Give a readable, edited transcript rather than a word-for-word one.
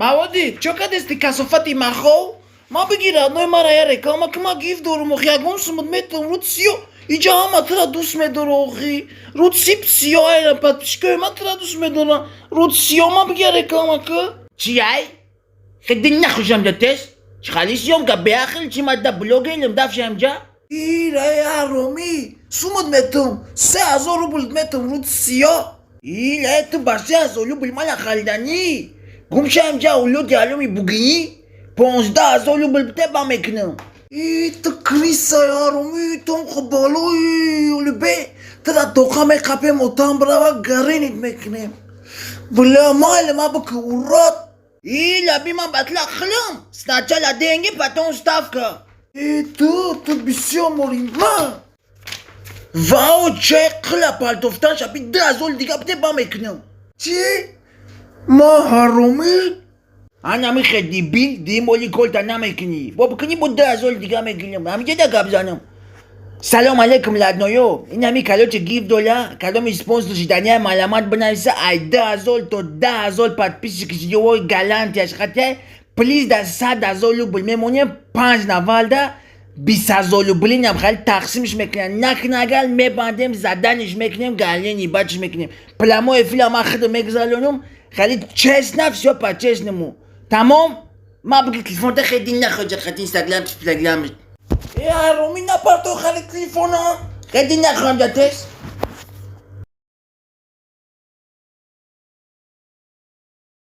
Маводи, чо кадести, касофати махов? Ма бигир, родной, мара я реклама ки, ма гиф дорум охи, ягон сумут метавон руд сиё. Иҷа ҳама тира дӯст медора охи. Руд сип сиё айра подписчикои ма тира дӯст медора. Руд сиё, ма бигир, реклама ки. Чи ай? Хеди нахушам ҷа тез. Чи хали съёмка беақл, чи мадда блогерим дафшам ҷа? Ира ҳаромӣ, сумут метавон, 3000 рубл метавон, руд сиё. Ила, ту ба 3000 рубл мана хариданӣ? Гум шам ҷа, улуди алуми бугинӣ. 15 000 рубл бите, ба мекунам. И ту крыса, ҳаромӣ, том балои олибе тира тоқа меқапем, отам брава гаренит мекунем. Бля, майли, ма бики, урод. Ила, би ман батла хилам. Сначала деньги, потом ставка. И ту бисёр мори ма. Вао, чай қила партофтан шапи, 2000 дига бите, ба мекунам. Чӣ? Ма ҳаромӣ? Анами хе дебил, димоли колта намекунӣ. Бо бикунӣ, бо 2000 дига мегирам. Ҳамиҷа гап занам. Салом алейкум, ладноё. Инами калочи гиф дола, кадоми спонсор шидания маълумат бинависа, ай 2000 то 10 000 подписчик шидиҳои галантияш хате плиз да 100 000 рубл мемонем, панҷ навалда 20 000 рублинам хали тақсимш мекунем. Накна, агар мебандем, заданиш мекунем, галени бачиш мекунем. Прямой эфир ма худо мегузаронам, хали честно, всё по-честному. Тамом, ма биги телефонта, хеди нахоҷа хати инстаграм, инстаграм. Э, ҳаромӣ, напарто хали телефона. Хеди нахоҳам ҷа тез.